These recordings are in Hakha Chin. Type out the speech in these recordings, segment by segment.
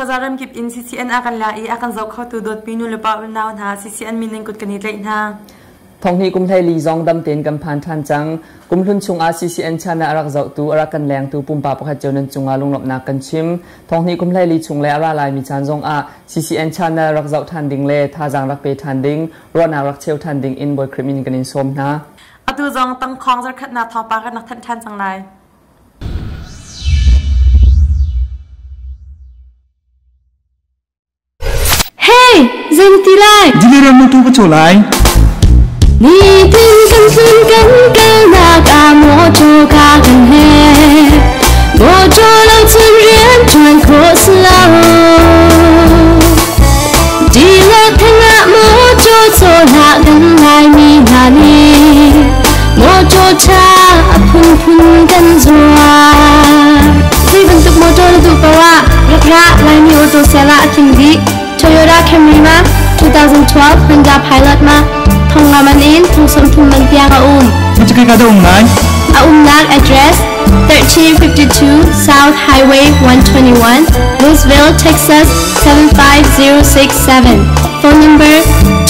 Khuaza ramkip in CCN a kan la i a kan zoh khotu dawtmi nu le pa unau hna CCN min in kut kan i tlaih hna. Thonghnih kum 12 zong dam tein kan phan ṭhan cang. Kum hlun chungah CCN channel a rak zohtu, a rak kan lengtu pumpak pakhat cio nan cungah lunglawmhnak kan chim. Thonghnih kum 14 chung le a ra laimi caan zongah CCN channel rak zoh ṭhan ding le thazaang rak pe ṭhan ding, ruahnak rak cheu ṭhan ding in Bawi Khrih min kan in sawm hna. Atu zong tangkhawng zarkhatnak thawngpang kan rak thanh ṭhan cang lai. Hey, zei na ti lai? Diliram na tu ka cho lai. Nitin kan tlun kan kalnak ah mawṭaw ka kan he. Mawṭaw lo cun rian ṭuan khawh si lo. Dila theng ah mawṭaw cawhlah kan Laimi hna nih mawṭaw ṭha a phunphun kan zuar. Zei bantuk mawṭaw na duh paoh ah rak ra Laimi auto sale ah a tling dih. Toyota Camry ma 2012 Honda Pilot ma thong nga man in thong 30 man tiang a um. Macakai ka dah um lai? A umnak address 1352 South Highway 121, Louisville, Texas 75067. Phone number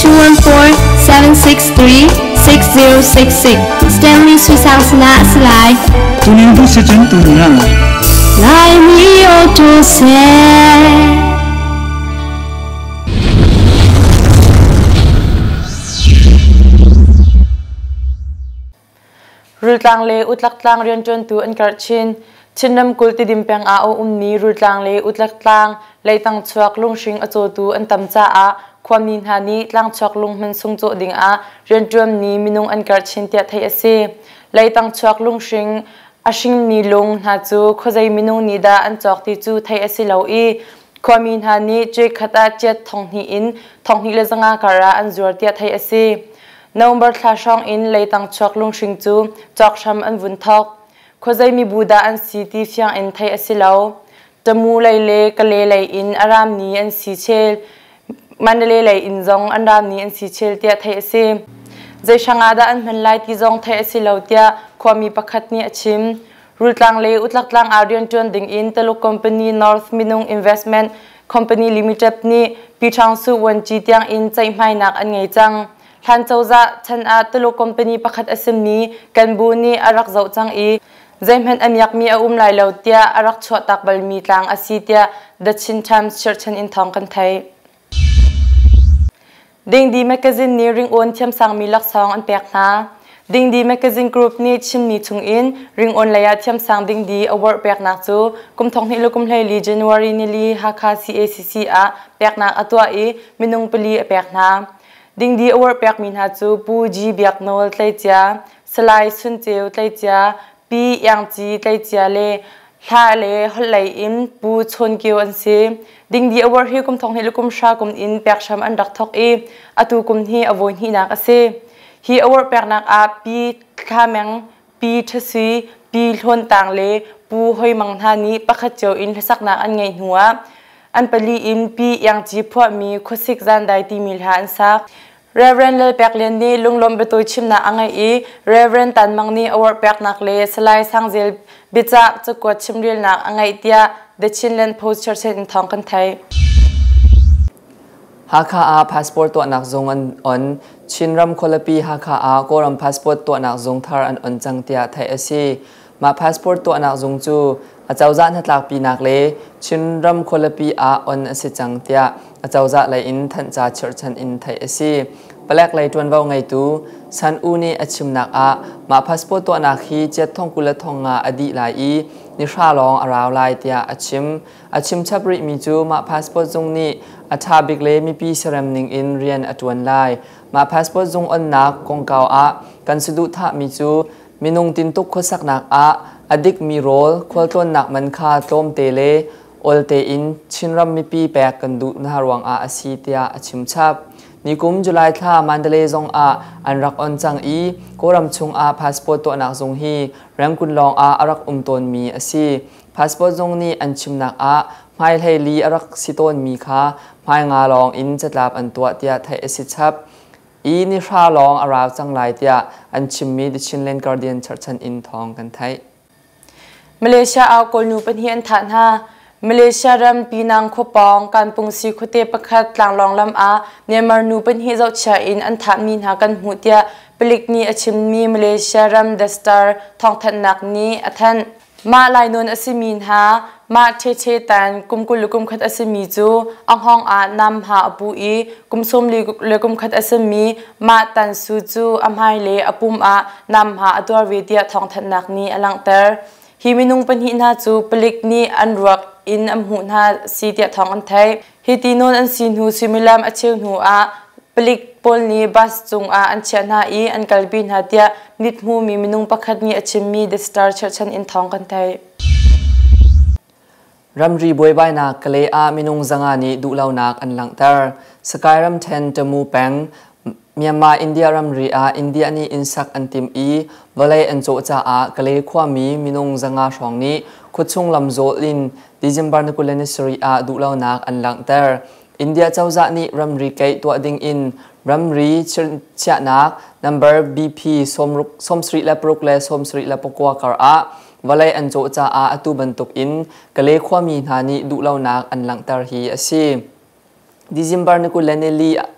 214-763-6066. Stanley Suisang sana Salai. Tunin tu se cun tu ni ah. Laimi auto sale. Rultlang le Utlaktlang rianṭuantu an karh chin. Chin ramkulh Tidim peng ah a ummi Rultlang le Utlaktlang leitang chuak lunghring a cawtu an tam caah khuami hna nih tlangchuak lung hman sung cawh dingah rianṭuanmi minung an karh chin tiah theih a si. Leitang chuak lunghring a hringmi lung hna cu khuazei minung nih dah an cawk ti cu theih a si lo i khuami hna nih cuaikhat ah chiat 2000 in 2500 kar ah an zuar tiah theih a si. November thla hrawng in leitang chuak lunghring cu cawk hram an vun thawk. Khuazei mibu dah an si ti fiang in theih a si lo. Tamu lei le Kale lei in a rammi an si chel. Mandalay lei in zong an rammi an si chel tiah theih a si. Zei hrang ah dah an hman lai ti zong theih a si lo tiah khuami pakhat nih a chim. Rultlang le Utlaktlang ah rianṭuan ding in Taluk company North Minung Investment Company Limited nih Piṭhangsu Vuanci tiang in ceihmainak an ngei cang. Hlan cozah chan ah Tuluk company pakhat a simi Kanbu nih a rak zoh cang i zeihmanh a miakmi a um lai lo tiah a rak chuahtak balmi tlang a si tiah The Chin Times chirhchan in thawng kan theih. Dingdi Magazine nih ringawn thiamsangmi laksawng an pek hna. Dingdi Magazine Group nih Chinmi chungin ringawn lei ah thiamsang Dingdi Award peknak cu kum 2024 January nili Hakha CACC ah peknak a tuah i minung pali a pek hna. Dingdi Award pekmi hna cu Pu G. Biak Nawl Tleicia, Salai Sun Ceu Tleicia, Pi Iang Ci Tleicia le Hla le holh lei in Pu Chawn Kio an si. Dingdi Award hi kum 20 le kum hra kum in pek hram an rak thawk i atu kum hi a vawi hnihnak a si. Hi award peknak ah Pi Thla Meng, Pi Ṭha Sui, Pi Hlawn Tang le Pu Hoi Mang hna nih pakhat cio in hlasaknak an ngeih hnuah an pali in Pi Iang Ci phuahmi Khuasik Zandai timi hla an sak. Reverend Lal Pek Lian nih lunglawm biatawi chimnak a ngeih i Reverend Tan Mang nih award peknak le Salai Sangzel biacah cakuat chimrelnak a ngeih tiah The Chinland Post chirhchin in thawng kan theih. Hakha ah passport tuahnak zung an on. Chinram khualipi Hakha ah Kawlram passport tuahnak zung thar an on cang tiah theih a si. Mah passport tuahnak zung cu acozah hnatlakpinak le Chinram khualipi ah on a si cang tiah acozah lei in thanhca chirhchan in theih a si. Palek lei ṭuanvo ngeitu San U nih a chimnak ah mah passport tuahnak hi chiat thong 25 a dih lai i ni hra lawng a rau lai tiah a chim. A chim chap rihmi cu mah passport zung nih a ṭha bik le mipi siarem ning in rian a ṭuan lai. Mah passport zung onnak kongkau ah kan saduhthahmi cu minung tintuk khuasaknak ah a dikmi rawl khualtlawnnak man kha tlawmte le awl tein Chinram mipi pek kan duh hna ruangah a si tiah a chim chap. Nikum July thla Mandalay zong ah an rak on cang i Kawlram chungah passport tuahnak zung hi Rangoon lawng ah a rak um tawnmi a si. Passport zung nih an chimnak ah hmailei li a rak si tawnmi kha hmai nga lawng in catlap an tuah tiah theih a si chap. I ni hra lawng a rau cang lai tiah an chimmi The Chinland Guardian cherhchan in thawng kan theih. Malaysia ah Kawlnu pahnih an thah hna. Malaysia ram Pinang khuapawng Kanpungsi khuate pakhat tlanglawng lam ah Myanmar nu pahnih zohchia in an thahmi hna kan hmuh tiah palik nih a chimmi Malaysia ram The Star thawngthanhnak nih a thanh. Mah lainawn a simi hna mah Ṭheṭhe Tan kum 20 le kum khat a simi cu a hngawng ah nam ha a pu i kum 40 le kum khat a simi mah Tan Su cu a hmai le a pum ah nam ha a tuar ve tiah thawngthanhnak nih a langhter. Hi minung pahnih hna cu palik nih an ruak in an hmuh hna si tiah thawng an theih. Hi ti nawn an si hnu suimilam a cheu hnu ah palik pawl nih bus cungah an chiah hna i an kalpi hna tiah mithmumi minung pakhat nih a chimmi The Star cherhchan in thawng kan theih. Ramri buaibainak Kalay ah minung 500 nih duhlonak an langhter. Sakai ramthen Tamu peng Myanmar India ramri ah India nih inn sak an timh i vawlei an cawh caah Kalay khuami minung 500 hrawng nih khuachung lamzawl in December 27 ah duhlonak an langhter. India cozah nih ramri keih tuah ding in ramri chiahnak number BP 76 le 79 kar ah vawlei an cawh caah atu bantuk in Kalay khuami hna nih duhlonak an langhter hi a si. December 24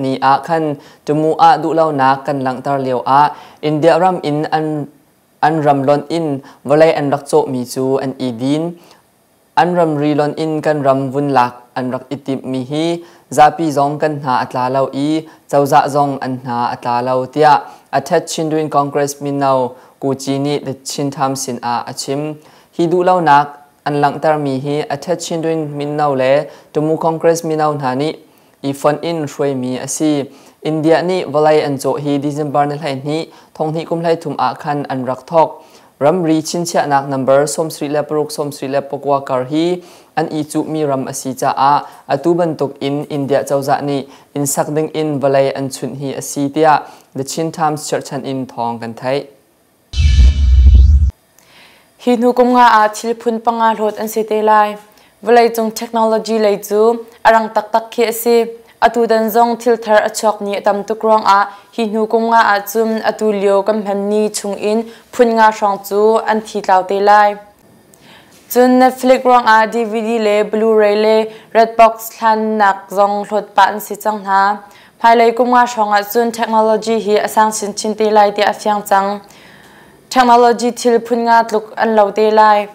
ni ah khan Tamu ah duhlonak kan langhter lio ah India ram in an ram lonh in vawlei an rak cawhmi cu an i din. An ramri lonh in kan ram vun lak an rak i timhmi hi zapi zong kan hna a tla lo i cozah zong an hna a tla lo tiah Attach Chindwin Congress mino Ku Ci nih The Chin Times sin ah a chim. Hi duhlonak an langhtermi hi Attach Chindwin mino le Tamu Congress mino hna nih i fonh in hruaimi a si. India nih vawlei an cawh hi December ni 12 thonghnih kum 13 ah khan an rak thawk. Ramri chinchiahnak number 76 79 kar hi an i cuhmi ram a si caah atu bantuk in India cozah nih inn sak ding in vawlei an chunh hi a si tiah The Chin Times cherhchan in thawng kan theih. Hi hnu kum nga ah thil phun panga hlawt an si te lai. Vawleicung technology lei cu a rang taktak khi a si. Atu dan zong thil thar a chuak ni a tam tuk ruangah hi hnu kum nga ahcun atu lio kan hmanni chungin phun nga hrawng cu an thi tlau te lai. Cun Netflix ruangah DVD le Blu-ray le Redbox hlannak zong hlawt pah an si cang hna. Hmailei kum nga hrawng ahcun technology hi a sang chinchin te lai tiah a fiang cang. Technology thil phun nga tluk an lo te lai.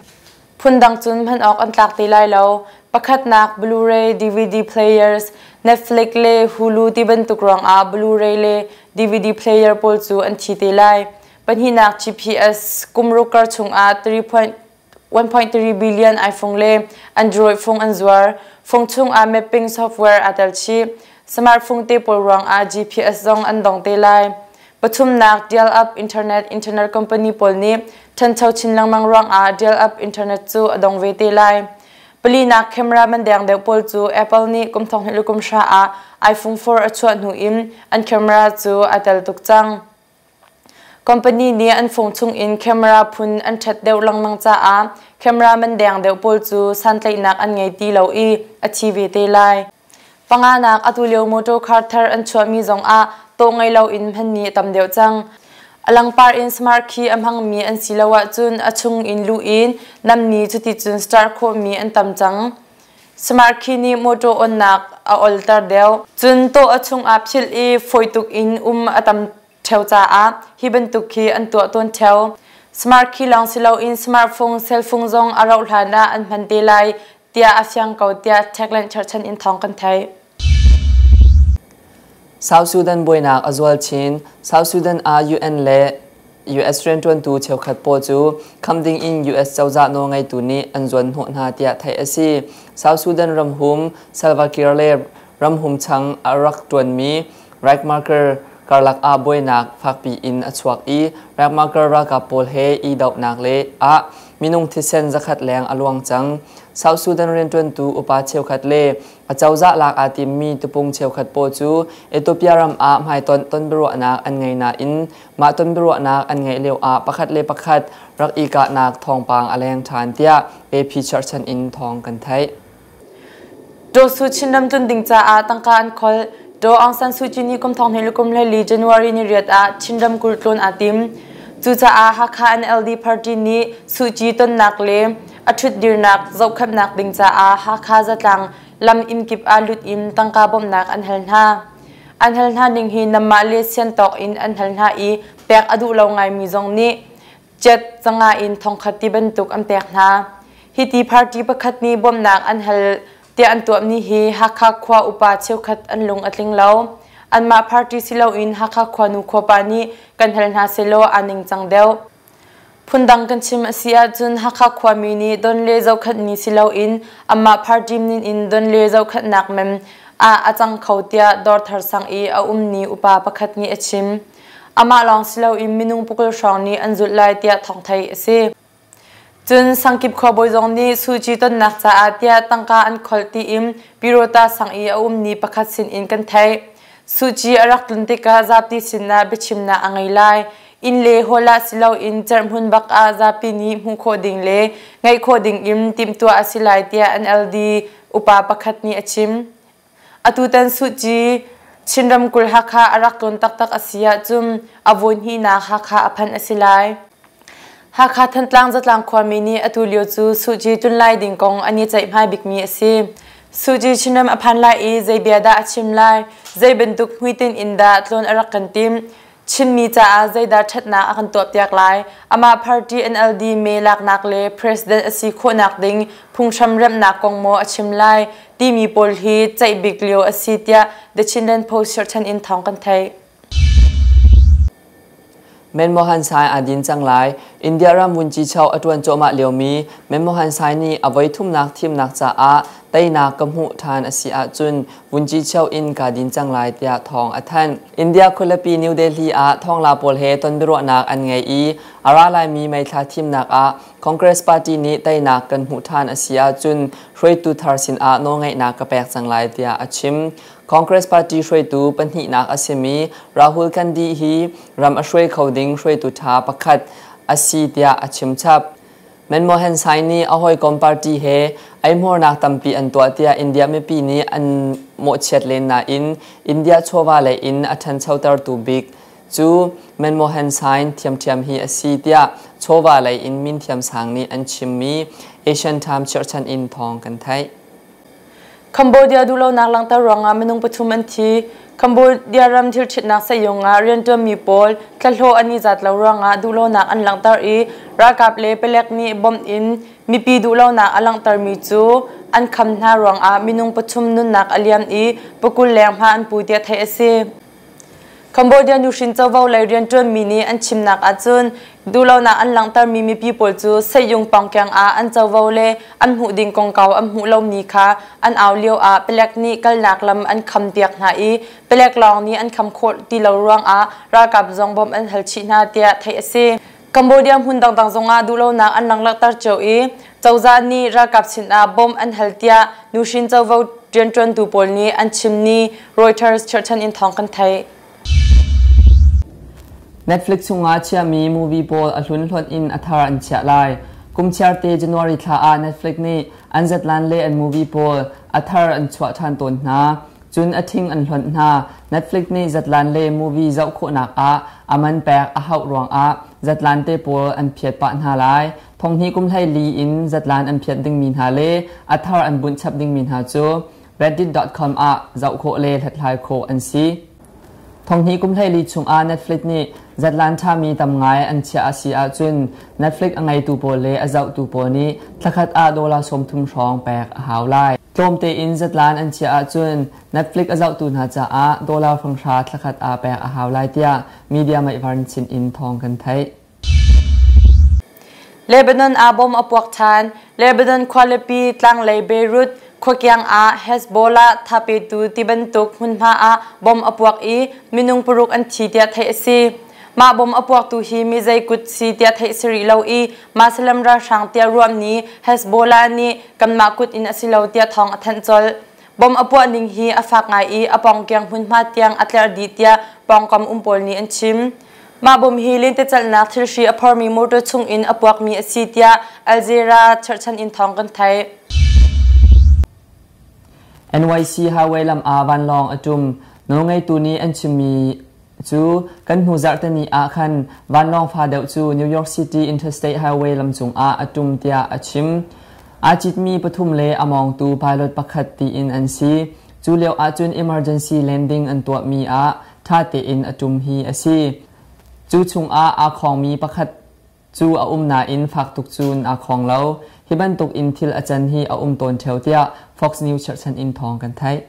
Phundang cun hman awk an tlak ti lai lo. Pakhatnak Blu-ray, DVD players, Netflix le Hulu ti bantuk ruangah Blu-ray le DVD player pawl cu an thi te lai. Pahnihnak GPS kum ruk kar chungah 1.3 billion iPhone le Android phone an zuar. Phone chungah mapping software aa tel chih. Smartphone te pawl ruangah GPS zong an dong te lai. Pathumnak dial-up internet internet company pawl nih ṭhancho chin lengmang ruangah dial-up internet cu a dong ve te lai. Palinak camera man deng deuh pawl cu Apple nih kum thong hnih le kum hra ah iPhone 4 a chuah hnu in an camera cu aa tel tuk cang. Company nih an phone chung in camera phun an ṭhat deuh lengmang caah camera man deng deuh pawl cu santlaihnak an ngei ti lo i a thi ve te lai. Panganak atu lio motor car thar an chuahmi zongah tawh ngei loin hmanmi a tam deuh cang. A langpar in smart key a hmangmi an si lo ahcun a chung in luh in nammi cuticun start khawhmi an tam cang. Smart key nih motor onnak a olter deuh. Cun tawh a chungah philh i fawi tuk in um a tam ṭheo caah hi bantuk khi an tuah tawn ṭheo. Smart key lawng si loin smartphone, cell phone zong a rauh hlan ah an hman te lai tiah a fiang ko tiah Techland cherhchan in thawng kan theih. South Sudan buainak a zual chin. South Sudan ah UN le US rianṭuantu cheukhat pawl cu kham ding in US cozah nawlngeitu nih an zuan hnawh hna tiah theih a si. South Sudan ramhum Salva Kiir le ramhum chang a rak ṭuanmi Riek Machar karlak ah buainak fakpi in a chuak i Riek Machar ralkap pawl he i dohnak le ah minung thisen zakhat leng a luang cang. South Sudan rianṭuantu upa cheukhat le acozah lak aa timmi tupung cheukhat pawl cu Ethiopia ram ah hmaitonh tonbiaruahnak an ngei nain mah tonbiaruahnak an ngeih lio ah pakhat le pakhat rak i kahnak thawngpang a leng ṭhan tiah AP cherhchan in thawng kan theih. Daw Su Chinram tlun ding caah tangka an khol. Daw Aung San Suu Kyi nih kum thong hnih le kum 14 January ni riat ah Chinram kulh tlun aa tim. Cucaah Hakha NLD party nih Suu Kyi tonnak le a ṭhutdirnak zohkhenhnak ding caah Hakha zatlang lam inn kip ah lut in tangka bawmhnak an hal hna. An hal hna ning hi nanmah le siantawk in an hal hna i pek a duh lo ngaimi zong nih cet canga in thongkhat ti bantuk an pek hna. Hiti party pakhat nih bawmhnak an hal tiah an tuahmi hi Hakha khua upa cheukhat an lung a tling lo. Anmah party si loin Hakha khuanu khuapa nih kan hal hna sehlaw aa ningcang deuh. Phundang kan chim a si ahcun Hakha khuami nih don le zohkhenhmi si loin anmah party min in don le zohkhenhnak mem ah a cang kho tiah Dawrthar sang i a ummi upa pakhat nih a chim. Amah lawng si loin minung pakul hrawng nih an zulh lai tiah thawng theih a si. Cun sangkip khuabawi zong nih Suci tonnak caah tiah tangka an kholh tiin Pirota sang i a ummi pakhat sinin kan theih. Suci a rak tlun tikah zapi sinah biachimnak a ngei lai. Inn le hall ah si loin cerhmun bak ah zapi nih hmuh khawh ding le ngaih khawh ding in timhtuah a si lai tiah NLD upa pakhat nih a chim. Atutan Suci Chin ramkulh Hakha a rak tlawn taktak a si ahcun a voihnihnak Hakha a phanh a si lai. Hakha Thantlang zatlang khuami nih atu lio cu Suci tlun lai ding kong an i ceihmai bikmi a si. Suci Chinram a phan lai i zei bia dah a chim lai, zei bantuk hmuitinh in dah tlawn a rak kan timh, Chinmi caah zeidah ṭhatnak a kan tuahpiak lai? Amah party NLD mee laknak le president a si khawhnak ding phunghram remhnak kong maw a chim lai timi pawl hi ceih bik lio a si tiah The Chinland Post cherhchan in thawng kan theih. Manmohan Sai aa din cang lai. India ram vuncicho a ṭuan cuahmah liomi Manmohan Sai nih a voithumnak thimnak caah teinak ka hmuh ṭhan a si ahcun vuncicho in kaa din cang lai tiah thawng a thanh. India khualipi New Delhi ah thawngla pawl he tonbiaruahnak an ngei i a ra laimi May thla thimnak ah Congress Party nih teinak kan hmuh ṭhan a si ahcun hruaitu thar sinah nawlngeihnak ka pek cang lai tiah a chim. Congress Party hruaitu pahnihnak a simi Rahul Gandhi hi ram a hruai kho ding hruaitu ṭha pakhat a si tiah a chim chap. Manmohan Singh nih a hawikom party he eihmuarnak tampi an tuah tiah India mipi nih an mawhchiat len nain India chawva lei in a ṭhanchotertu bik cu Manmohan Singh thiamṭhiam hi a si tiah chawva lei in min thiamsang nih an chimmi Asian Times chirhchan in thawng kan theih. Cambodia duhlonak langhter ruangah minung pathum an thi. Cambodia ram thilṭhitnak sehzung ah rianṭuanmi pawl thlahlawh an i zat lo ruangah duhlonak an langhter i ralkap le palek nih bomb in mipi duhlonak a langhtermi cu an kham hna ruangah minung pathum nunnak a liam i pakul leng hma an pu tiah theih a si. Cambodia nuhrin covo lei rianṭuanmi nih an chimnak ahcun duhlonak an langhtermi mipi pawl cu Seiyung pawngkeng ah an covo le an hmuh ding kongkau an hmuh lomi kha an au lio ah palek nih kalnak lam an khampiak hna i palek lawng nih an kham khawh ti lo ruangah ralkap zong bawmh an hal chih hna tiah theih a si. Cambodia hmun dangdang zongah duhlonak an langhter cio i cozah nih ralkap sinah bawmh an hal tiah nuhrin covo rianṭuantu pawl nih an chim ni Reuters cherhchan in thawng kan theih. Netflix chungah chiahmi movie pawl a hlun hlonh in a thar an chiah lai. Kum chiarte January thla ah Netflix nih an zatlan le an movie pawl a thar an chuah ṭhan tawn hna. Cun a ṭhing an hlonh hna. Netflix nih zatlan le movie zoh khawhnak ah a man pek a hauh ruangah zatlan te pawl an phiat pah hna lai. Thonghnih kum 14 in zatlan an phiat dingmi hna le a thar an bunh chap dingmi hna cu Reddit.com ah zoh khawh le hlathlai khawh an si. Thonghnih kum 14 chungah Netflix nih zatlan ṭhami tam ngai an chiah a si ahcun Netflix a ngeitu pawl le a zohtu pawl nih thlakhat ah dollar 30 hrawng pek a hau lai. Tlawm tein zatlan an chiah ahcun Netflix a zohtu hna caah dollar 500 thlakhat ah pek a hau lai tiah media meihvarn sin in thawng kan theih. Lebanon ah bom a puak ṭhan. Lebanon khualipi tlanglei Beirut khuakiang ah Hezbollah thapetu ti bantuk hmunhma ah bom a puak i minung paruk an thi tiah theih a si. Mah bom a puaktu hi mi zei kut si tiah theih si rih lo i Muslim ralhrang tiah ruahmi Hezbollah nih kanmah kut in a si lo tiah thawng a thanh colh. Bom a puah ning hi a fak ngai i a pawngkiang hmunhma tiang a tlerh dih tiah pawngkam um pawl nih an chim. Mah bom hi lentecelhnak thilhri a phormi motor chung in a puakmi a si tiah Al Jazeera cherhchan in thawng kan theih. NYC highway lam ah vanlawng a ṭum. Nawlngeitu nih an chimmi Cu kan hnu zarhteni ah khan vanlawng fa deuh cu New York City Interstate Highway lam cungah a ṭum tiah a chim. Aa citmi pathum le a mawngtu pilot pakhat tiin an si. Cu lio ahcun emergency landing an tuahmi ah ṭha tein a ṭum hi a si. Cu chungah aa khawngmi pakhat cu a um nain fak tuk cun aa khawng lo. Hi bantuk in thil a can hi a um tawn ṭheo tiah Fox News cherhchan in thawng kan theih.